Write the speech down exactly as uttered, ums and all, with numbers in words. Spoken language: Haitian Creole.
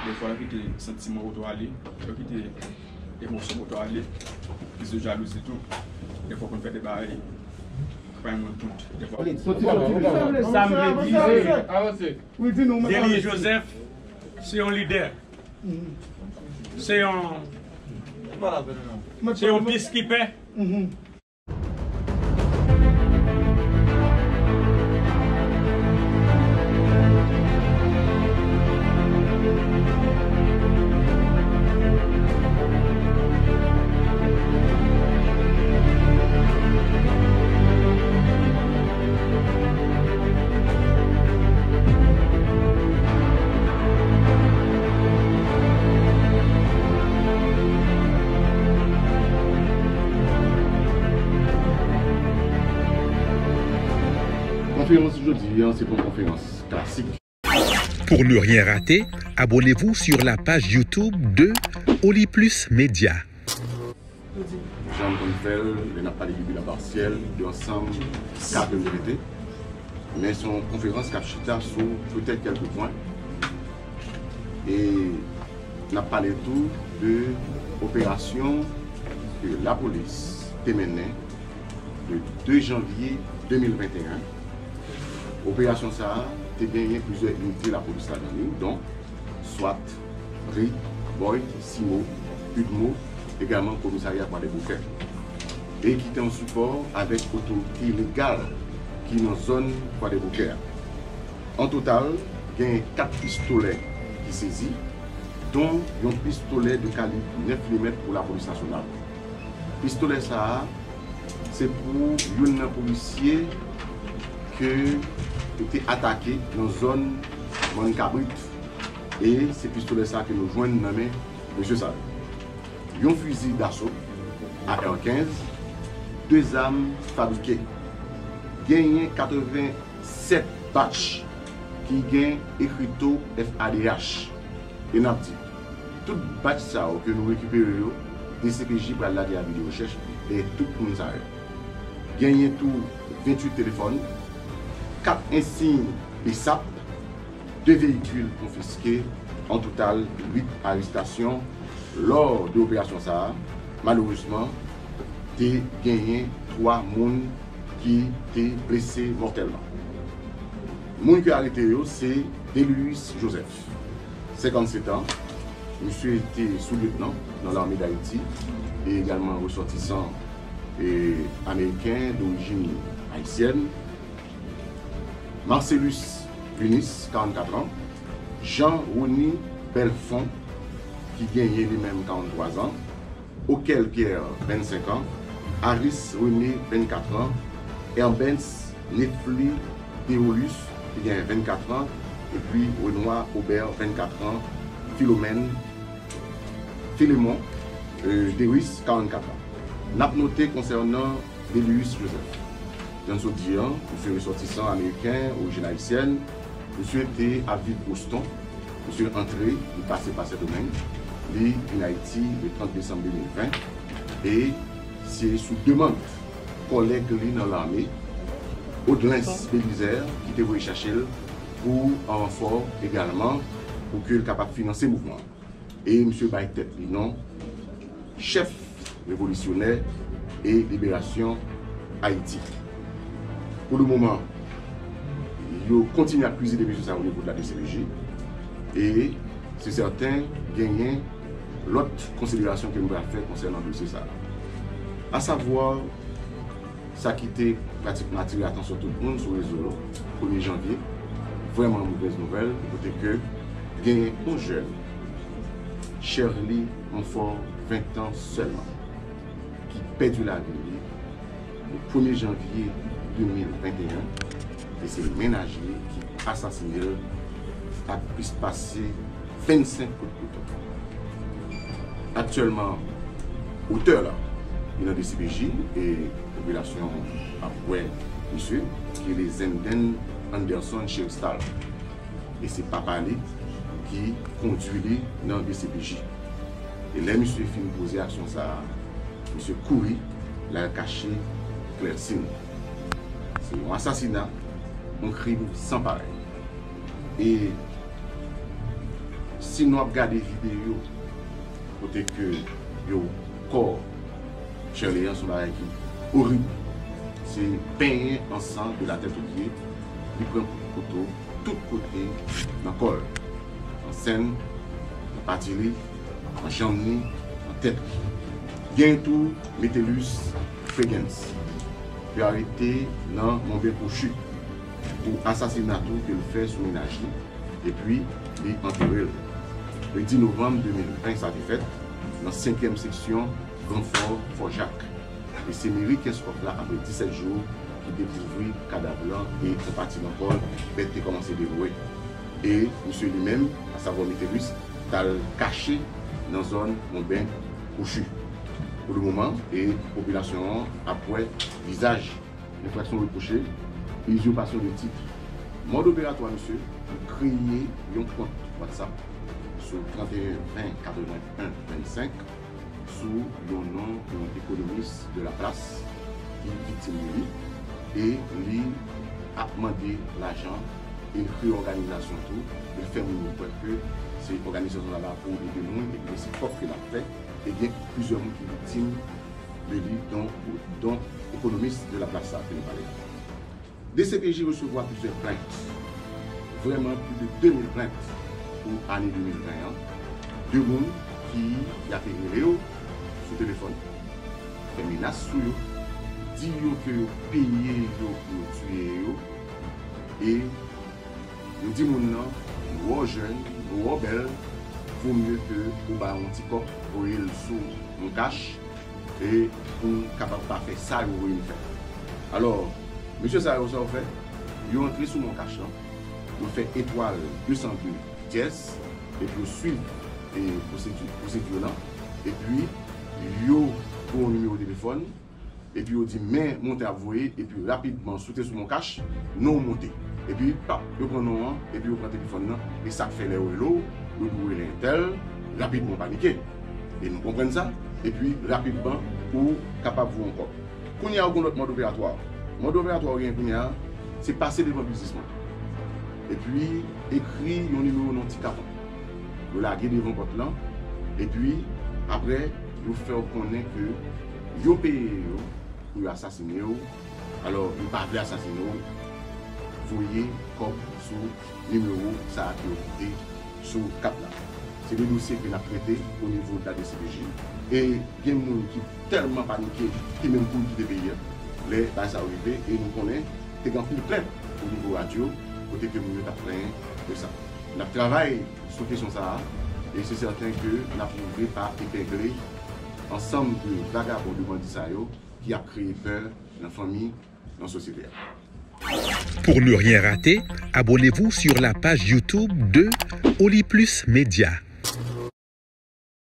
Dèfwa, lè w kite santiman oto ale, lè w kite emosyon oto ale, kriz de jalouzi tou, dèfwa w konn fè de bagay ki pa yon moun kont. Dèfwa. Sa m vle di, se Delly Joseph, se yon lidè. Se yon, se yon peacekeeper. Konferans jodi a, se pa yon konferans klasik. Pour ne rien rater, abonnez-vous sur la page YouTube de Oli Plus Média. Jan n konn fè l, lè n ap pale de bilan pasyèl, de ansanm ka ke nou rete. Men se yon konferans k ap chita sou petèt kèlke pwen. E n ap pale tou de operasyon ke lapolis te mennen de de janvye de mil venteyen. Operasyon sa a te genyen plizyè inite lapolis ladan li, donk swat, ri, boyd, simo, udmo, egalman komisarya Kwadèboukè, e ki te an sipò avèk otorite legal ki nan zòn Kwadèboukè a. An total, genyen kat pistolè ki sezi, don yon pistolè de kalib nèf milimèt pou lapolis nasyonal. Pistolè sa a, se pou youn nan polisye ke yo te atake nan zòn Mòn Kabrit. E se pistolè sa a ke nou jwenn nan men mesye sa yo. Yon fizi daso, A R kenz, de zam fabrike. Genyen katreven sèt batch ki gen ekrito F A D H. E n ap di, tout batch sa yo ke nou rekipere yo, D C P J pral lage avi de rechèch dèyè tout moun sa yo. Genyen tou venntuit telefòn, kat ensiy B S A P, de veyikil konfiske, an total uit arestasyon. Lò de operasyon sa a, malerezman, te genyen twa moun ki te blese mòtèlman. Moun ki arete yo, se Delius Joseph, senkannset an. Misye te soulyetnan nan Lame d Ayiti e egalman resòtisan, e, ameriken dorijin ayisyèn. Marcelus Lunis, karannkat an. Jean Rony Belfond, ki genyen li menm karannntwa zan. Okel Pierre, vennsenk an, Aris René, vennkat an, Herbens Nefly Deolus, ki gen vennkat an, epi Renoir Aubert, vennkat an, Philomène, Philemon, euh, Deris, karannkat an. N ap note konsènan Delius Joseph. Jan n sot di an, misye resòtisan ameriken, orijin ayisyèn. Misye te ap viv Boston. Misye antre, li pase pa Sendomeng. Li vin Ayiti le trant desanm de mil ven. E se sou demann kòlèg li nan lame, Odlens Belizaire, ki te voye chache l pou an ranfò egalman, pou ke l kapab finanse mouvman an. E misye bay tèt li non chèf revolisyonè e liberasyon Ayiti. Pou le moman, yo kontinye ap kwizite mesye sa yo o nivo de la D C P J. E se sèten, genyen lòt konsiderasyon ke nou pral fè konsènan dosye sa a. Asavwa, sa ki te pratikman atire atansyon tout moun sou rezo yo, premye janvye, vrèman movèz nouvèl, kote ke genyen yon jèn, Sherly Monfort, ven an sèlman, ki pèdi lavi li le premye janvye de mil venteyen, e se mennaj li ki asasine l ak plis pase vennsenk kout kouto. Aktyèlman, otè la, li nan D C P J e popilasyon ap wè misye, ki rele Zenden Anderson Cheristal. E se papa li ki kondui li nan D C P J. E lè misye fin poze aksyon sa a, misye kouri, l al kache Klèsin. Se yon asasina, yon krim san parèy. E Si nou ap gade videyo kote ke yo kò Shirley an, se yon bagay ki orib. Se benyen an san de la tèt o pye. Li pran kout kouto tout kote nan kò l, nan sèn, nan pati li, nan janm li, nan tèt li. Gen tou Metellus Fregens, ke arete nan Monben Kwochi pou asasina tou ke l fè sou mennaj li, epi li antere l. Le dis novanm de mil ven sa te fèt, nan senkyèm seksyon Gran Fò, Fò Jak. E se meri Kenskòf la, apre disèt jou, ki dekouvri kadav lan e yon pati nan kò l, bèt te kòmanse devore. E misye li menm, asavwa Metellus, t al kache nan zòn Monben Kwochi. Pou le moman, e popilasyon an ap wè vizaj. Enfraksyon repwoche, izyopasyon de tit. Mòd operatwa misye, li kreye yon kont WhatsApp sou trant e en ven katreven en vennsenk sou yon non yon ekonomis de la plas ki viktim de li, e li ap mande lajan, e l kreye òganizasyon tou, e l fè moun yo kwè ke se òganizasyon sa la pou ede moun, epi se kòb ke l ap fè, e gen plizyè moun ki viktim de li, don, don ekonomis de la plas sa ke nou pale. D C P J resevwa plizyè plent, vrèman plis de de mil plent pou ane de mil ven an, de moun ki y ap rele yo sou telefòn, fè menas sou yo, di yo ke yo peye yo pou yo tiye yo, e yo di moun nan, nou wè w jèn, nou wè w bèl, vo mye ke ou ba yon ti kòb, voye l sou yon kach, e pou m kapab pa fè sa yo voye m fè. Alò, mesye sa yo, sa yo fè, yo antre sou non kach lan, yo fè etwal de san de dyès, epi yo swiv, e, pwosedi, pwosedi lan, epi yo pran yon nimewo telefòn, epi yo di men monte ap voye, epi rapidman si w te sou non kach, non w monte. Epi, pap, yo pran non an, epi yo pran telefòn nan, e sa k fè lè yo rele w, yo di w rele entèl, rapidman w panike. E nou konprann sa, epi rapidman ou kapab voye yon kòb. Kounye a, ou gen lòt mòd operatwa. Mòd operatwa ou gen kounye a, se pase devan biznisman. Epi ekri yon nimewo nan ti katon. Yo lage devan pòt lan, epi apre, yo fè w konnen ke yo peye yo pou yo asasine w. Alò, yo pa vle asasine w, voye kòb sou nimewo sa a ke yo kite sou kat la. Se de dosye ke n ap trete o nivo de la D C P J. E gen moun ki tèlman panike, ki menm kouri kite peyi a. Lè bagay sa yo rive, e nou konnen, te gen anpil plent o nivo radyo, kote ke moun yo t ap plenyen de sa. N ap travay sou kesyon sa a, e se sèten ke n ap rive pa epengle ansanm de vagabon, de bandi sa yo ki ap kreye pè nan fanmi, nan sosyete a. Pour ne rien rater, abonnez-vous sur la page YouTube de Oli Plus Média.